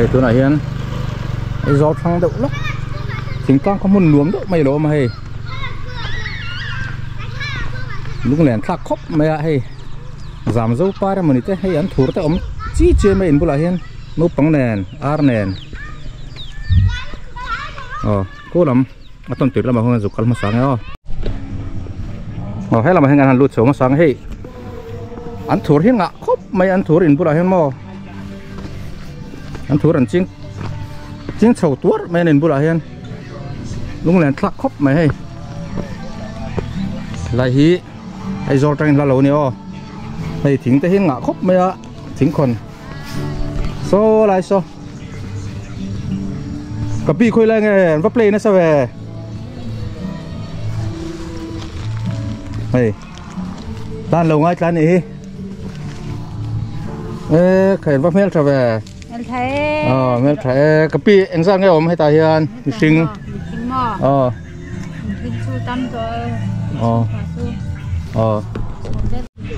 Hei tunah hian Aizawl thlang deuh lawk thingtlang khaw hmun nuam deuh mai a lo awm a hei lunglen thlak khawp mai a hei zam zo par emawni te hei an thur te awm chi chiai mai in bulah hian naupang nen ar nen aw khaw lam a tawn tir lamah khuan zuk kal hmasa ang e aw aw helamah hian an han lut chho hmasa ang hei an thur hi ngah khawp mai an thur in bulah hian maw an thur an ching ching chho tuar mai an in bulah hian lunglen thlak khawp mai hei lai hi Aizawl tangin hla lo a ni aw hei thing te hi ngah khawp mai a thingkhawn saw lai saw ka pi khawi lai nge an va play nasa ve hei tan lo ngai tlan nih hi e kha va hmel tha ve hmel tha e ờ hmel tha e ka pi engzat nge awm hetah hian mihring ờ mihring chu tam tawh ờ ờ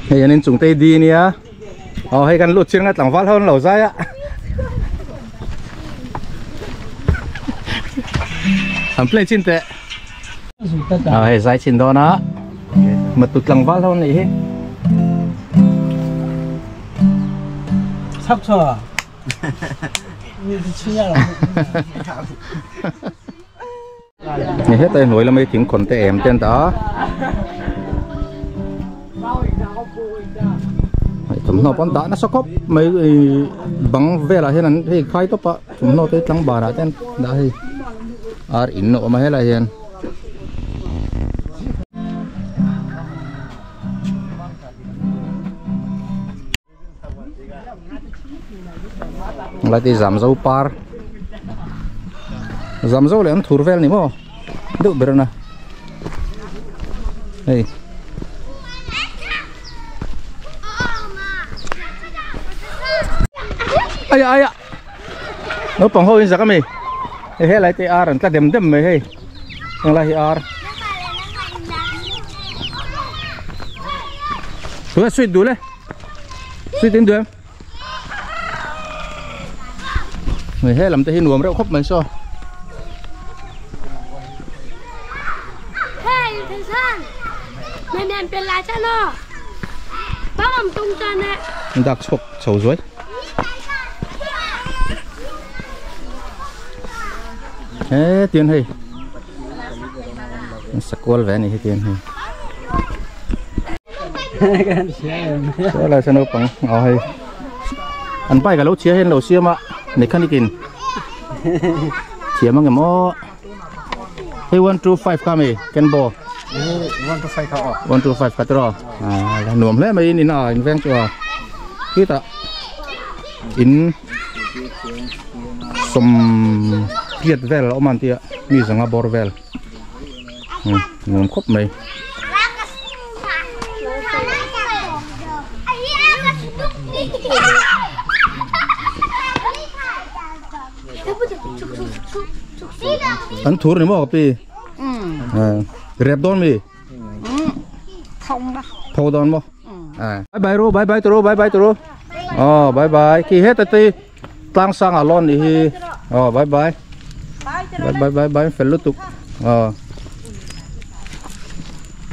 hei an inchung te hi di ania aw hei kan lut chiang a tlangval ho an lo zai a an play chin teh aw hei zai chin dawn a matu tlangval ho an nih hi Chak chua. Ni heta hnuai lama hi thingkhawn te em te an dah a hei thawmhnaw pawh an dah nasa khawp mai ih bang velah hian an hei khai tawp a thawmhnaw te tlang banah te an dah a hei ar in a awm a helaiah hian. Lai te zam zo par zam zo leh an thur vel ni maw deuh ber a hei aya aya naupang ho in zak ami hei helai te ar an tla dem dem mai hei englai hi ar tuna sweet duh le sweet in duh em hei he lam te hi nuam reuh khawp mai saw dak chhuak chho zuai he tian hei sakual ve a ni hetiang hi helai saw naupang aw hei an bike a lo chhia hian lo siam a mechanic in thiam ang em aw hei 125 kha mi kenbo 125 kha aw 125 kha tiraw ah nuam hle mai in in a in veng chu a khitah in sawm riat vel a awm a an tia mi zanga bawr vel nuam khawp mai. An thur ni maw ka pi? Rep dawn mi? Tho dawn maw? Bye bye ru, bye bye turu, bye bye turu. Oh, bye bye. Khi hết ti tlang sang a lon ni hi. Oh, bye bye. Bye bye bye bye fel lutuk. Oh.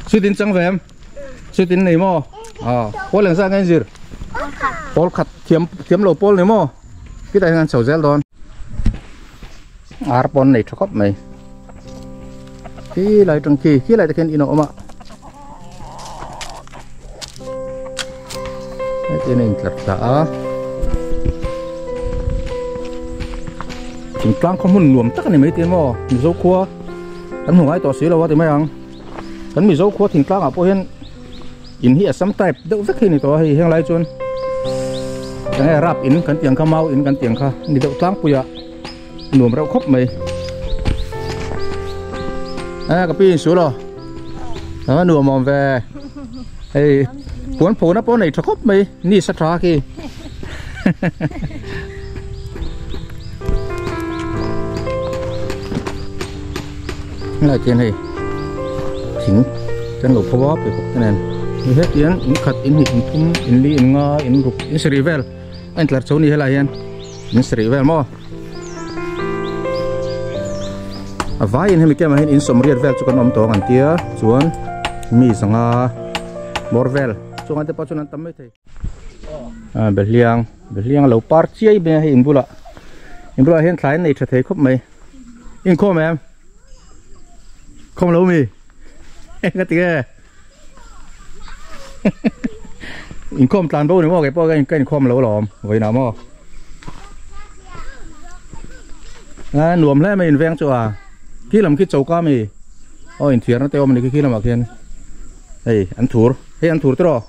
Suy tin chang ve em? Suy tin nei maw? Oh, pawl eng zat nge in zir? Pawl khat thiam thiam lo pawl ni maw? Khitah hian an chho zel dawn. Ar pawn nei tha khawp mai. Khi lai tang khi khi lai te khian in a awm a. Hetiang a intlar thla a. Thingtlang khaw hmun nuam tak a ni mai te maw Mizo khua kan hmu ngai tawh si lo a ti mai ang. Kan Mizo khua thingtlang ah pawh hian in hi Assam type deuh vek hi a ni tawh a hei heng lai chuan enge rap in kan tih ang kha mau in kan tih ang kha a ni deuh tlangpui a. Nuam reuh khawp mai. A ka pi insu lo. A nuam awm ve. Hei puan phona pawh nei tha khawp mai ni sa tha khi. Lai khian hei thing kan lo pho a pheikhawk te nen. Hetiang in khat in hnih in thum in li in nga in ruk in sarih vel a intlar chho a ni helai hian. In sarih vel maw a vaiin hemi camp ah hian in sawmriat vel chu kan awm tawh ang an tia chuan mi zanga bawr vel chungah te pawh chuan an tam mai thei ah behliang behliang a lo par chiai mai a hei in bulah in bulah hian thlai an nei tha thei khawp mai inkhawm em khawm lo mi eng a ti nge. Inkhawm tlan bo ni maw kei pawh ka inkhawm lo alawm vawiinah maw a nuam hle mai inveng chu a khi lam khi choka mi aw inthiarna te awm a ni khi khi lamah khian hei an thur hei an thur tiraw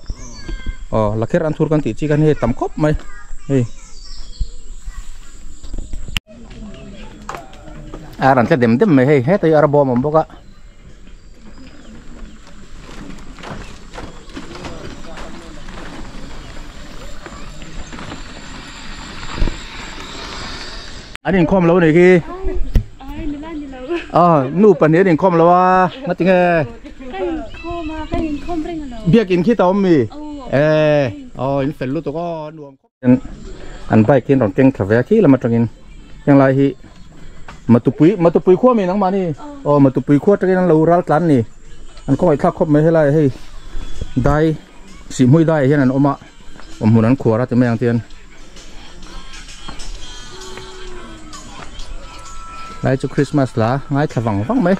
aw lakher an thur kan tih chi khan hei tam khawp mai hei ar an tla dem dem mai hei heta hi ar bawm a awm bawk a. An inkhawm lo ni khi. Ah, nu pahnih an inkhawm lo a, ngati nge? Ka inkhawm a, ka inkhawm reng alo. Biakin khi ta awm mi? Eh, aw in fel lutuk aw, nuam khawp. An bike hi an rawn keng thla ve a khi lam atangin henglai hi Matupui Matupui khua mi nangmah ni aw Matupui khua atangin an lo ral tlan ni an khawngaih thlak khawp mai helai hei dai sihhmui dai ah hian an awm a awm hmun an khuar a ti mai ang tian lai chu Christmas la ngaithla vang vang mai.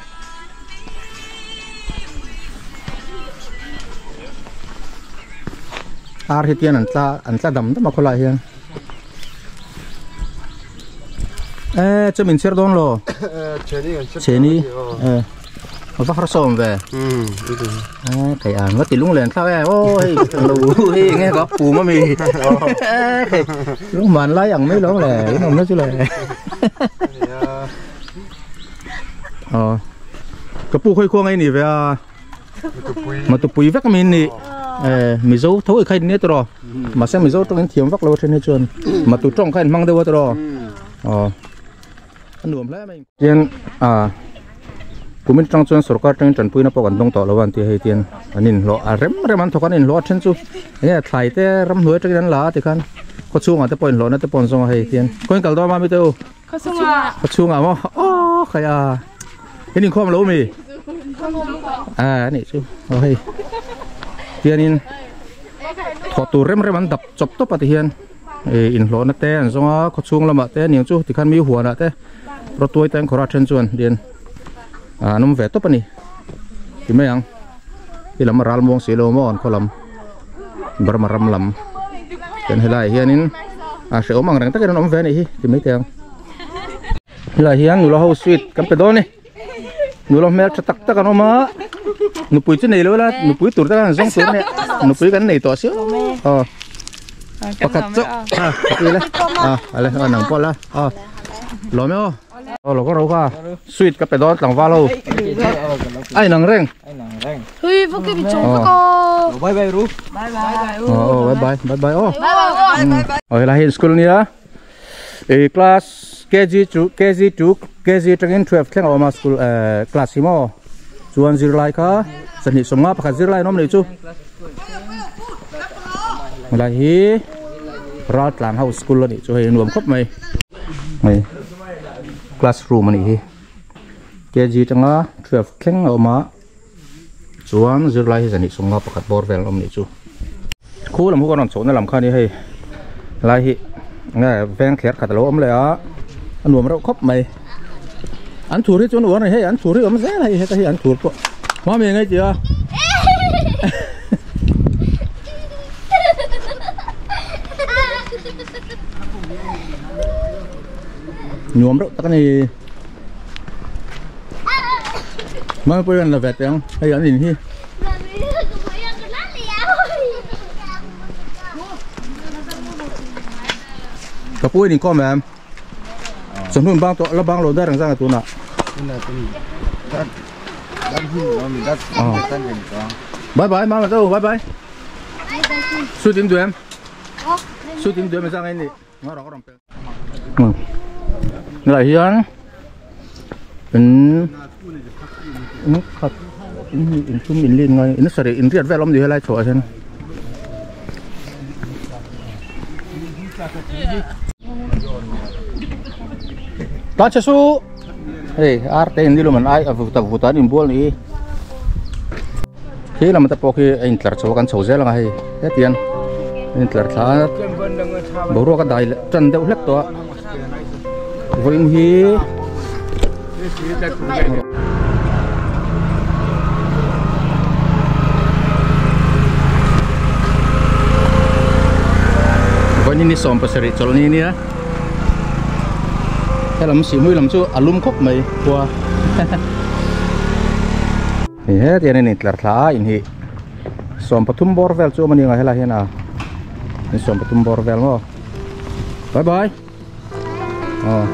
Ar hi tian an tla an tla dam dam a khawlai hian e chu min chhiar dawn lo chheni e a va har sawm ve e thei an va ti lung len thlak e aw hei lo hi nge ka pum ami e lung man lai ang mai lo le in awm na chu le Ờ. Ka pu khoi khuang ei ni ve a. Matupui vek min ni. Eh Mizo tho i khai ni tro. Mahse Mizo tawng in thiam vak lo then hi chuan matu tawng kha in hmang deuh a tro. Ờ. A nuam hle mai. Tian a kumin tang chuan sorkar tangin tanpuina pawh kan dawng tawh lo a an ti hei tian an inhlawh a rem rem an thawk an inhlawh a then chu enge thlai te ramhnuai atangin an la a tikhan khawchhungah te pawh inhlawhna te pawh an zawng a hei tian khawiin kal dawn mami te u. Khawchhungah. Khawchhungah maw? Aw khai a. In inkhawm lo mi? À ni chu. Aw hei. Tianin thawh tur rem rem an dap chawp tawp a ti hian e inhlawhna te an zawng a khawchhung lamah te aniang chu tikhan mi huanah te rawtuai te an khawrh a then chuan dian an awm ve tawp a ni. Ti mai ang. Ti lam a ral muang si lo maw an khaw lam Burma ram lam chuan helaiah hianin a hrehawm ang reng takin an awm ve a nih hi ti mai teh ang helaiah hian nula ho sweet kan pe dawn a ni nula hmel tha tak tak an awm a nupui chu nei lo ila nupui tur te khan zawng tur a nia nupui kan nei tawh sia aw pakhat chauh a ila a ale a nang pawh la a lawm e aw. Aw lo ka ro ka sweet ka pe dawn tlangval ho a inang reng Hui vô cái bị trống có Bye bye ru. Oh bye bye bye bye oh. Oi helai hi school nia e class KG chu KG 2 KG tangin 12 thleng a awm a school eh class hi maw chuan zirlai kha sahnih sawmnga pakhat zirlai an awm leh chu helai hi Raltlan ho school anih chu hei a nuam khawp mai hei classroom anih hi kg atanga 12 thleng a awm a chuan zirlai hi zan ih sawmnga pakhat bawr vel an awm anih chu khu lam hu kan rawn chhohna lam kha a ni hei helai hi nge veng thler khat alo awm leh a a nuam reuh khawp mai an thur hi chuan uar a ni hei an thur hi awm zel a hei heta hi an thur pawh mami eng ei tih a. Nuam reuh tak a ni Mami pawh hian la ve teh ang hei an in hi Ka pu in inkhawm em Chawhnu in bang tawh la bang lo dar ang zang a tunah Bye bye mama tao bye bye Su tim duem Su tim duem zang ni Lại hian in in khat in in thum in lin ngai in sarih in riat vel awm ni helai chhuah hian Tlan che su. Hei ar te in nilum an ai a vuta vuta an inbual ni. Khi lam te pawh khi a intlar chho a kan chho zel anga hei hetiang a intlar thla a boruak a dai leh tan deuh hlek tawh a vawiin hi vawiin ni 17 chawlhni nia. Helam sihhmui lam chu a lum khawp mai khua hei heti hian in tlar thla a in hi 13 bawr vel chu awm a ni ang a helai hian a in 13 bawr vel maw bye bye aw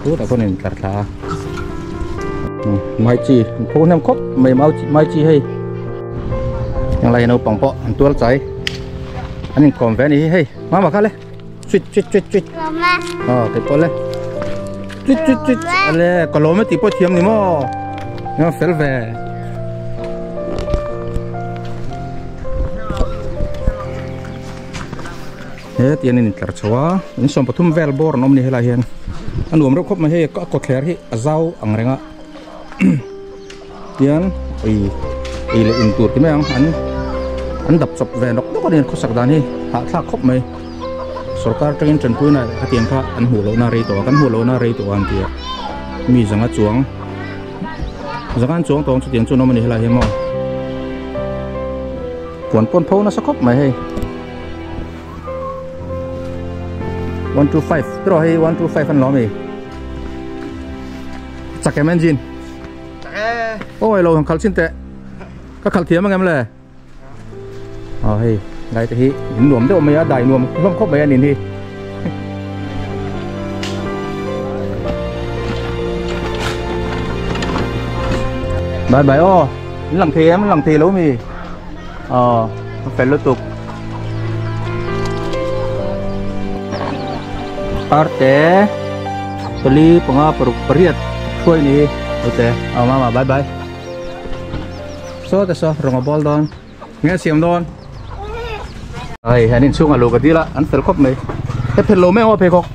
chutah chuan in tlar thla a mai chi an pho hnem khawp mai mai chi hei helai hi naupang pawh an tual chai an inkawm ve a ni hi hei. Mama kha le chuit chuit chuit chuit ờ cái pawh le chuit chuit chuit ale ka lawm e tih pawh thiam ni maw eng a fel ve he tian in tlar chho a in 13 vel bawr an awm ni helai hian a nuam reuh khawp mai hei a kawtthler hi a zau ang reng a Tian ei ei leh in tur ti mai ang an an dap chawp ve nawk nawk a ni an khawsak dan hi hahthlak khawp mai sorkar atangin tanpuina hetiang kha an hmuh lohna rei tawh a kan hmuh lohna rei tawh a an ti a mi zanga chuang zanga an chuang tawh ang chutiang chu an awm a ni helai hian maw puan pawn pho nasa khawp mai hei 125 tiraw hei 125 an lawm e chak em engine. Awi lo han khalh chin teh ka khalh thiam ang em le aw hei lai te hi in nuam deuh mai a dai nuam hlawm khawp mai a nin hi bye bye aw in lang thei em in lang thei lo mi aw a fel lutuk arte pali panga paruk pariat hruai ni ote aw mama bye bye saw te saw rawng a bawl dawn nge siam dawn ai hian in chhungah lo ka dil a an fel khawp mai he phet lo mai ang aw pheikhawk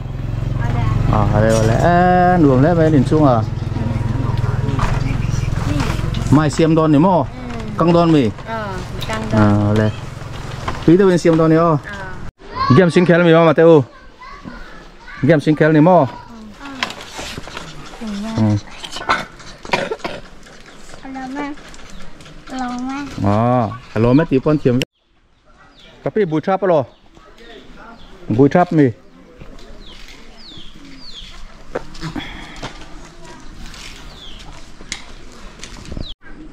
a hale awle e nuam hle mai an in chhungah mai siam dawn ni maw kang dawn mi a le tui deuh in siam dawn ni aw game sing khel mi mama te u game sing khel ni maw a lawm e tih pawn thiam vek ka pi bui thap alaw bui thap mi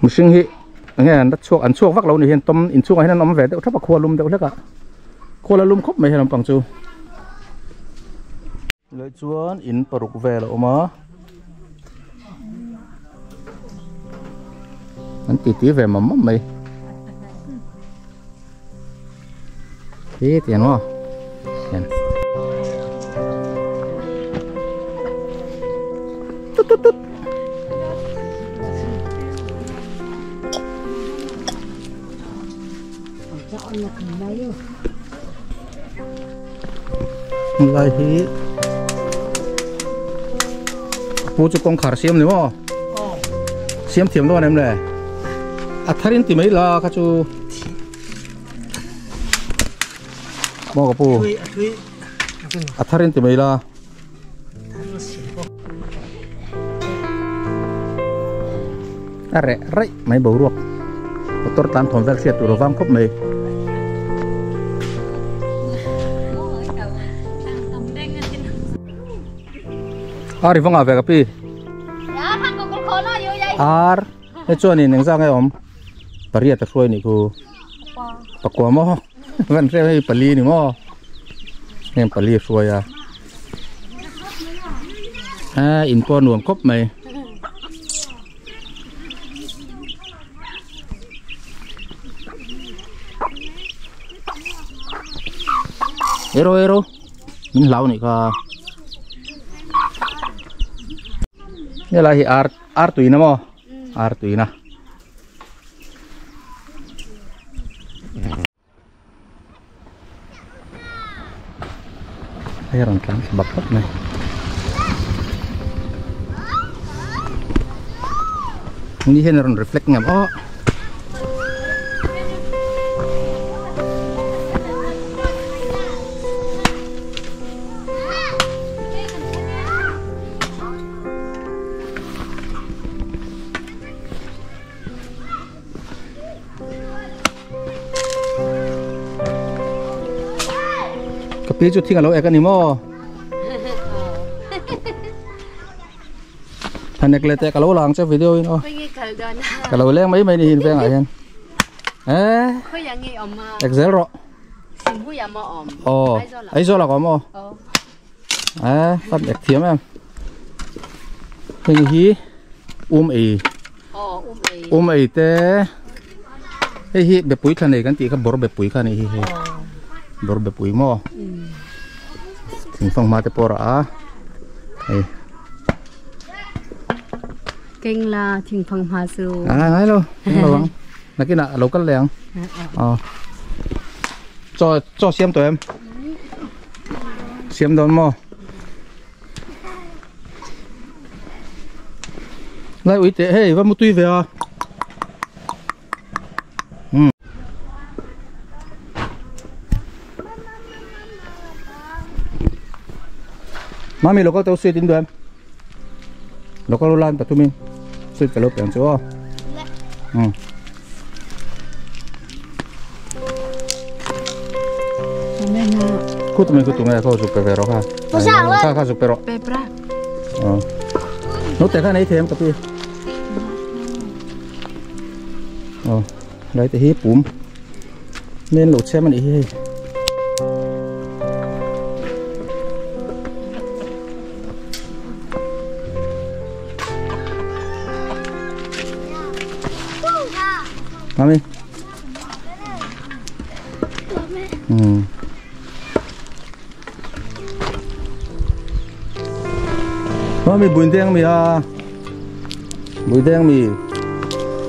mihring hi enge an la chhuak an chhuak vak lo ni hian tawm inchhungah hian an awm ve deuh thap a khua lum deuh hlek a khua la lum khawp mai he lampang chu. Leh chuan in paruk vel a awm a an ti ti ve mam mam mai hi tiang maw hian tut tut tut Lai hi pu chu kawngkhar siam ni maw siam thiam dawn em le a thar in ti mai la kha chu maw ka pu a thar in ti mai la. A reh raih mai boruak motor tlan thawm vel hriat tur a vang khawp mai. Ar i va ngah ve ka pi. Ar he chuanin engzah nge awm pariat a hruai nih khu pakua maw van hriat hei pali ni maw heng pali a hruai a a in pawh a nuam khawp mai. Ero ero min hlau nih kha helai hi ar ar tuina maw ar tuina. Hei a rawn tlan thla bak bak mai. Ni hian a rawn reflect ngam aw. Ka pi chu thing a lo ek a ni maw? Thanek leh teh ka lo lang che video in aw. Ka lo leng mai mai ni hin vengah hian. Eh. Excel rawh. Aw. Aizawl ah ka awm aw. Eh, fan ek thiam em. Heng hi um ei. Um ei te. Hei hi bepui thla nei kan tih kha bawr bepui kha ni hi hei. Bawr bepui maw. Thingfang hma te pawh a rah a. Hei. Keng la thingfang hma chu. Ngai ngai lo. Keng lo ang. Nakinah a lo kal leh ang. Aw. Chaw chaw siam tawh em? Siam dawn maw? Lai ui teh hei va mu tui ve a. Hmm. Mami local teu sweet in duem. Local ulan pathumin sweet ka lo piang chu aw. Hmm. Khu tụi mình khu tụi mình khâu dục về rồi ha. Kha kha dục về rồi. Ờ. Nốt té kha này thêm cà phê. Ờ, lấy cái híp bún. Nên lột xem mình đi. Mami. Ừ. Mami bún đen mì à. Bún đen mì.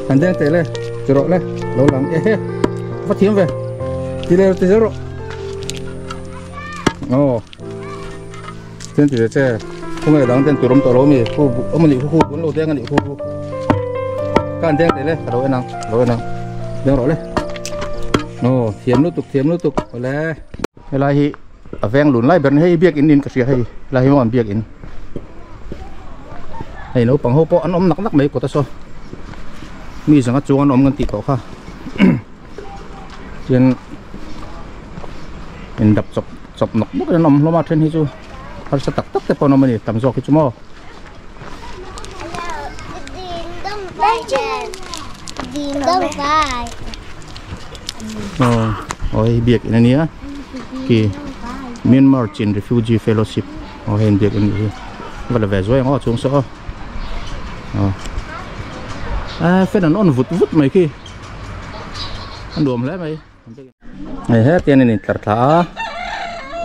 Ăn đen tệ lên, chợ lên, lâu lắm. Ê, phát thiếm về. Đi lên đi rồi. Ồ. Tên thì che. Không phải đang tên tụi tụi lố mì, khu ông mình khu bún lô đen anh khu. Cái đen tệ lên, đâu anh đâu anh. Đen rồi lên. Ồ, thiếm lúc tục, ole. Helai hi a veng lun lai ber hei biak in in ka hria hei lai hi maw biak in hei naupang ho pawh an awm nak nak mai kawt a saw mi zanga chuang an awm kan tih tawh kha chuan in dap chawp chawp nawk nawk in an awm hlawm a then hi chu harsa tak tak te pawh an awm a ni tam zawk hi chu maw. Oi biak in ania ki Myanmar Chin Refugee Fellowship aw hei biak in hi vala ve zuai ang aw chung saw aw a fan an on vut vut mai khi an duam hle mai hei he tian in tlar thla a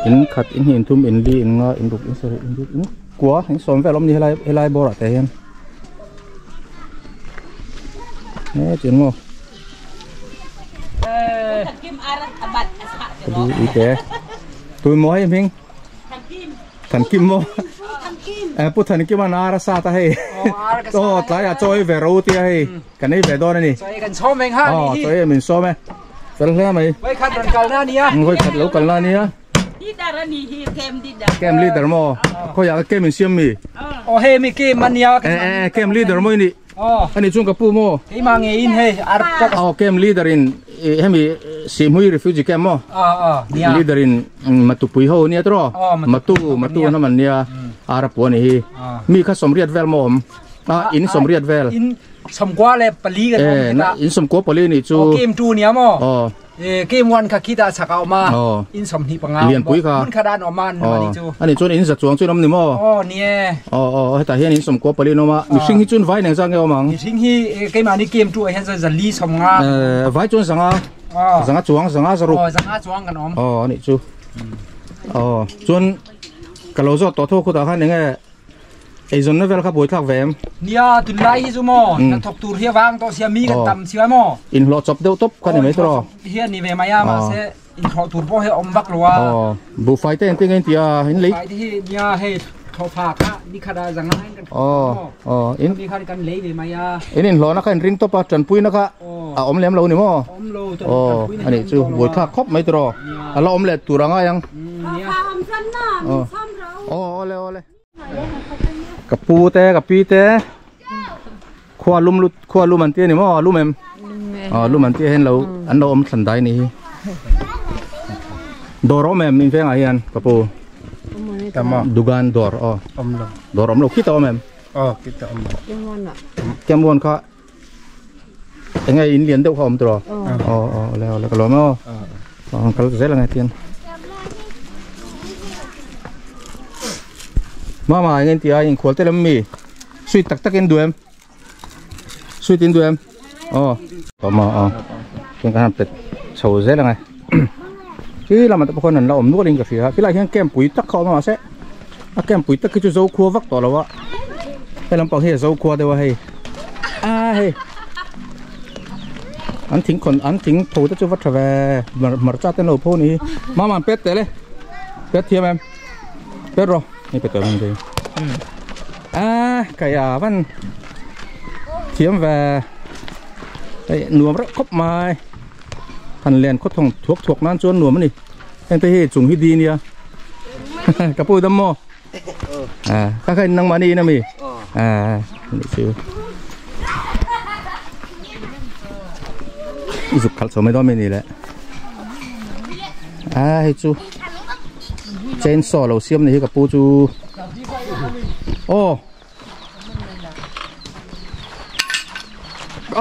in khat in hi in thum in li in nga in ruk in sarih in ruk in kua in sawm vel awm ni helai helai bawr ah te hian he chian maw tui maw hei hming Than Kim maw pu Than Kim an ar a sat a hei aw tlaiah chaw ei ve ro tia hei kan ei ve dawn a ni aw chaw ei min sawm e fel hle mai vawikhat rawn kalna ania vawikhat lo kalna ania camp leader maw khawiah ka camp in siam mi aw hei mi camp ania camp leader maw i nih Ani chuan ka pu maw? Keimah nge in hei ar pawk. Aw camp leader in hemi Sihmui refugee camp maw? Nia. Leader in Matupui ho nia tawh? Matu Matu an awm an nia ar a pu a ni hi. Mi kha sawmriat vel maw awm? A in sawmriat vel. In sawmkua leh pali kan awm hetah. In sawmkua pali nih chu. Aw camp 2 nia maw? Aw. Game 1 kha khitah chak a awm a, in 25 Lian pui kha. Hmun khat ah an awm a, an mah ni chu. Ani chuan in za chuang chu in awm ni maw? Aw, ni e. Aw, aw, hetah hian in 14 in awm a, mihring hi chuan vai neng zang nge awm ang? Mihring hi keimahni game 2 ah hian chuan zali 50. Vai chuan zanga, zanga chuang, zanga zaruk. Aw, zanga chuang kan awm. Aw, ani chu. Aw, chuan ka lo zawt tawh tho khutah khan enge Eizawnna vel kha buaithlak ve em? Nia, tunlai hi chu maw, hnathawk tur hi a vang tawh sia, mi kan tam sia maw? Inhlawh chawp deuh tawp kha ni mai tawh. Inhlawh chawp hi a ni ve mai a, mahse inhlawh tur pawh hi a awm vak lo a. Aw, buhfai te engtin nge in ti a, in lei? Buhfai te hi nia hei pha kha ni khada zangai kan oh oh in mi kha kan lei ve mai a in in hlawh na kha in ring tawp a tanpui na kha a awm lem lo ni maw awm lo oh ani chu buai thlak khawp mai tawh a la awm leh tur anga yang oh oh ole ole ka pu te ka pi te khua lum lut khua lum an ti ni maw lum em oh lum an ti hen lo an lo awm thlan dai ni hi dawr awm em in vengah hian ka pu dugan dawr oh dawr awm lo khita awm em oh khita awm kem won kha enge in lian deuh kha awm tawh oh oh ole ole ka lawm aw oh kal zel angai tian mama enge ti a in khual te lam mi sweet tak tak in duem sweet in duem oh ma oh ken kan pet chho zel angai khi lama te pawh an la awm nual in ka hria khilai hian camp pui tak kha awm a se a camp pui tak khi chu zo khua vak tawh lo a he lampang hi a zo khua deuh a hei a hei an thing khon an thing tho te chu va tha ve hmarcha te an lo pho ni hi mama an pet teh le pet thiam em pet rawh ni pet tawh em ni a kaia van thiam ve hei nuam reuh khawp mai han len khaw thawng thuak thuak nan chuan nuam a ni heng te hi chung hi di nia ka pu dam maw à các anh nang mani na mi à ni chu zuk khalh chho mai dawn mai ni le a hei chu chainsaw lo siam ni hi ka pu chu oh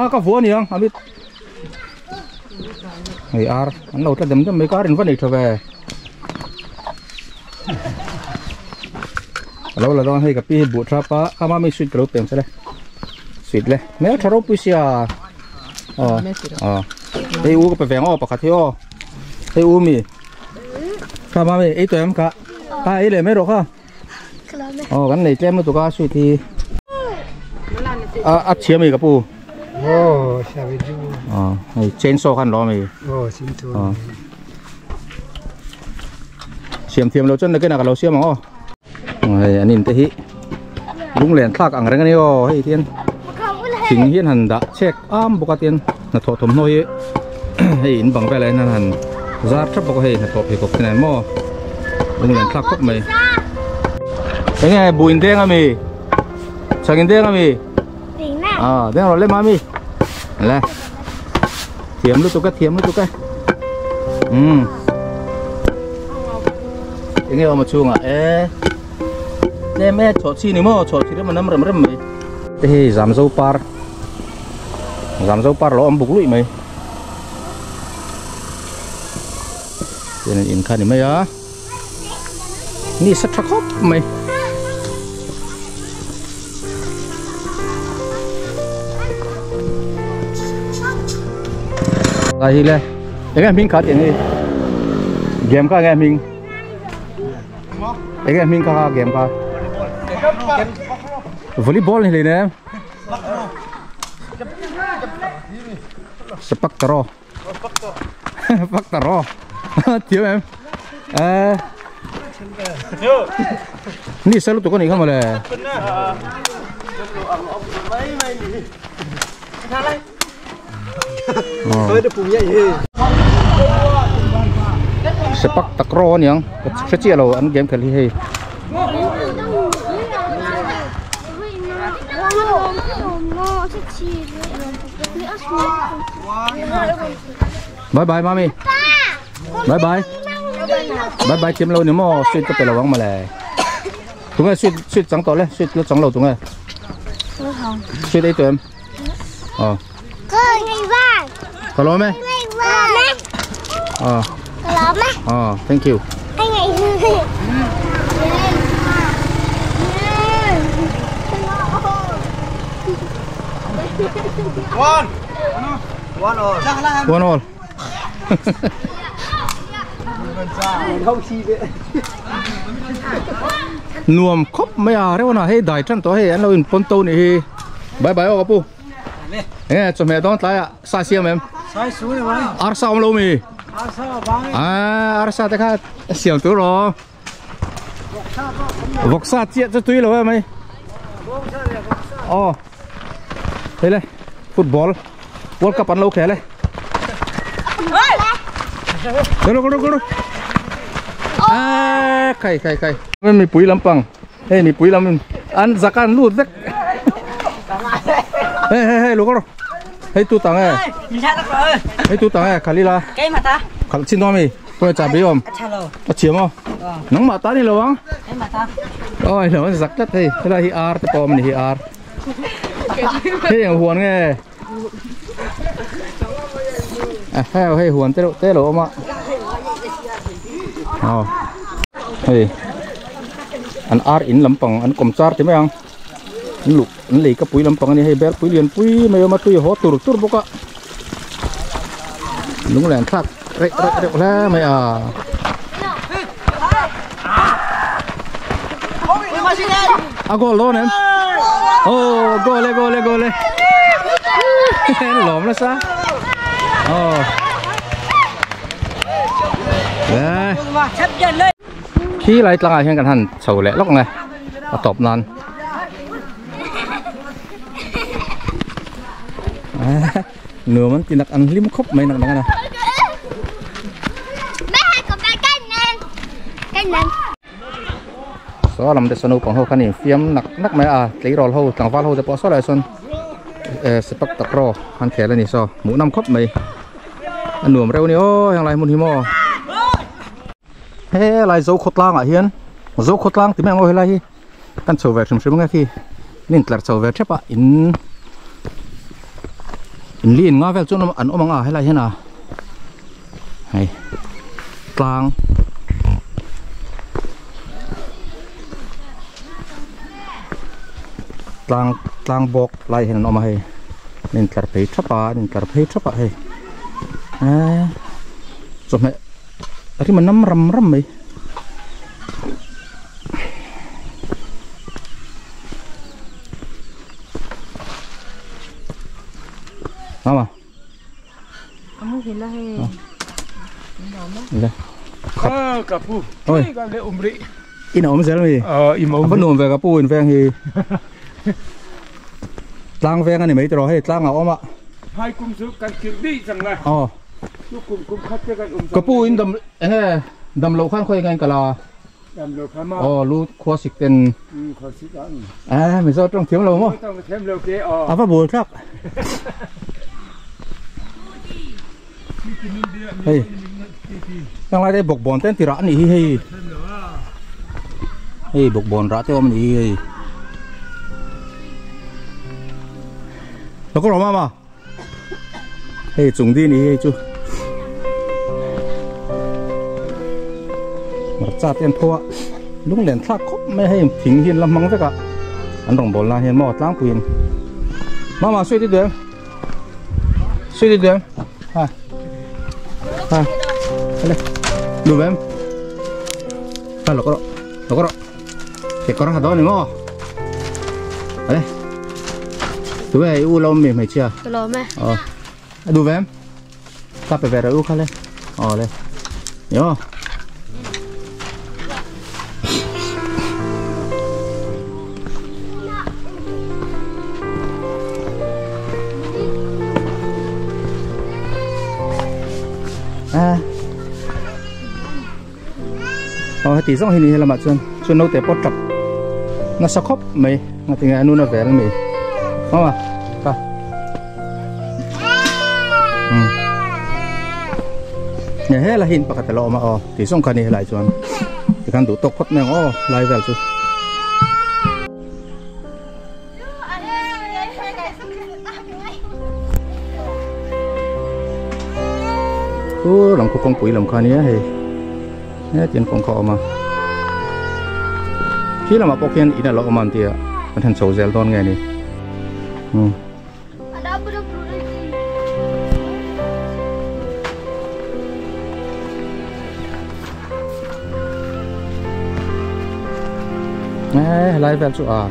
a ka vua aniang a mit hei ar an lo tla dem dem mai ka ar in va nei tha ve alo la dawn hei ka pi hi buh thap a kha mami sweet ka lo peng che le sweet le hmel tha ropui sia aw aw hei u ka pe veng aw pakhat hi aw hei u mi kha mami ei tawh em ka a ei leh mai rawh kha Aw kan nei tlem lutuk a sweet hi a a chhia mi ka pu Oh sabi ju aw hei chainsaw khan lo mi oh chainsaw aw siam thiam lo chuan nakinah ka lo siam ang aw hei an in te hi lunglen thlak ang reng a ni aw hei tian thing hian han dah chek am bawk a tian hnathawh thawmhnaw hi hei in bang velah hian an han zar thap bawk a hei hnathawh pheikhawk te nen maw lunglen thlak khawp mai enge buh in deng ami chhang in deng ami ah deng rawh le mami le thiam lutuk e thiam lutuk e um enge awm a chhungah e tlem e chawh chi ni maw chawh chi rem a nam rem rem mai te hi zamzo par Zamzo par lo awm buk luih mai chuan in kha ni mai a ni sa tha khawp mai lai hi le enge hming kha tiang hi game kha enge hming enge hming kha game kha volleyball ni hlei nem Sepak takraw Sepak takraw Thiam em Ê Ni sa lutuk ani kha mawle Sepak takraw aniang ka hre chiah lo an game khelh hi hei. Bye bye mami. Bye bye. Bye bye thiam lo ni maw sweet ka pe lo ang mawle. Tunge sweet sweet chang tawh le sweet la chang lo tunge. Sweet ei tawh em? Aw. Ka lawm e. Aw. Aw thank you. One. One all. One all. Nuam khawp mai a reuh a hei dai tan tawh hei an lo in pawn to nih hi bye bye aw ka pu enge chawhmeh dawn tlai ah sa siam em arsa awm lo mi a arsa te kha siam tur aw. Voksa chiah chu tui lo em mai. Oh. Thế đây, football World Cup ăn lâu khé đây. Go go go. À, khai khai khai. Mình pui lắm bằng. Hey, mình pui lắm. Ăn zakan lút vek. Hey hey hey, lo go. Hey tu tang eh. Hey tu tang eh, Khalila. Cái mà ta. Khal chin no mi. Tôi chả biết không? A chiam không? Nắng mà ta đi lâu không? Cái mà ta. Ôi, nó giặc chất thì thế là hi ar te pom ni hi ar. Thế yang huan nghe. À, heo hay huan te te lo mà. Ờ. Hey. An ar in lampang an kom char ti mai ang. An luk an lei ka pui lampang ani hei bel pui lian pui mai ma tui ho tur tur boka. Lung len thak re re re la mai a. A gol lo nem. Oh, gol le gol le gol le. Lom na sa. Oh. Đấy. Khi lại tlang hian kan han chho leh lawk nge a tawp nan nuam an tinak an hlim khawp mai nak nak ana. So lam te sanu pang ho khan in fiam nak nak mai a tleirawl ho tlangval ho te pawh saw lai sawn sepak takraw han khel ani saw hmuh nam khawp mai a nuam reuh ani aw heng lai hmun hi maw. He lai zo khawtlang ah hian zo khawtlang ti mai ang aw helai hi kan chho ve hrim hrim ang e khi nin tlar chho ve thep a in in li in nga vel chuan an awm ang a helai hian a hei tlang tlang tlang bawk lai hian an awm a hei nin tlar phei thap a nin tlar phei thap a hei chawhmeh ri mà nắm rầm rầm mày mama kapu ôi in ôm sẽ mày vẫn nuông về kapu in veng thì tlang veng anh mấy trò hay tlang à ôm ạ hai cung số căn cứ đi rằng là kapu in đầm đầm lẩu khan khơi ngay cả là đầm lẩu khan mà lu khoa xịt tiền à mình do trong thiếu lẩu mà à phát buồn khắc hey đang lại đây bọc bòn tên thì rã nỉ hi hey bọc bòn rã theo ông nỉ hi nó có rõ mà hey chúng đi nỉ chú cha tiền thua lúc đèn thắc khóc mấy hay thính hiền làm mắng với cả ăn đồng bồn là hiền mò tlang quyền mama suy đi được suy đi được à à đây được em ta lột cái đó thì có nó đó này mò đây tụi bay u lông mềm hay chưa lông mày ờ đủ em ta phải về rồi u khá lên ờ đây nhớ à ờ thì giống hình như là mà chuan chuan nấu để bót chập nó sao khóc mày mà thì ngày nó về mày không à ta nhà hết là hình bạc lọ mà ờ thì xong cái này lại chuan thì khăn đủ tóc khóc này ô lại về chú cứ làm cô con quỷ làm khăn nhé thì tiền con cọ mà khi là mà bóc hiện ít là lọ mà thì mình thành sầu gel đon nghe đi lại về chỗ à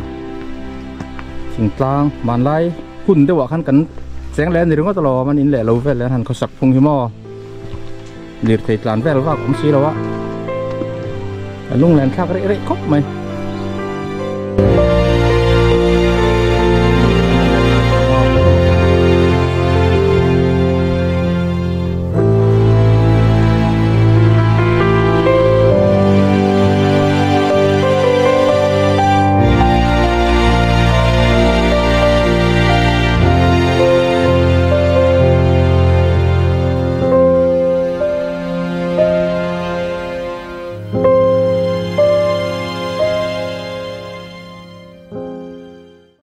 thỉnh tlang màn lai hun đều khăn cắn sáng lên thì đúng có lò mà in lẻ lâu về lên hẳn có sặc phung hiếm mò liệt thầy tlan về là cũng xí đâu á A lunglen thlak reh reh khawp mai.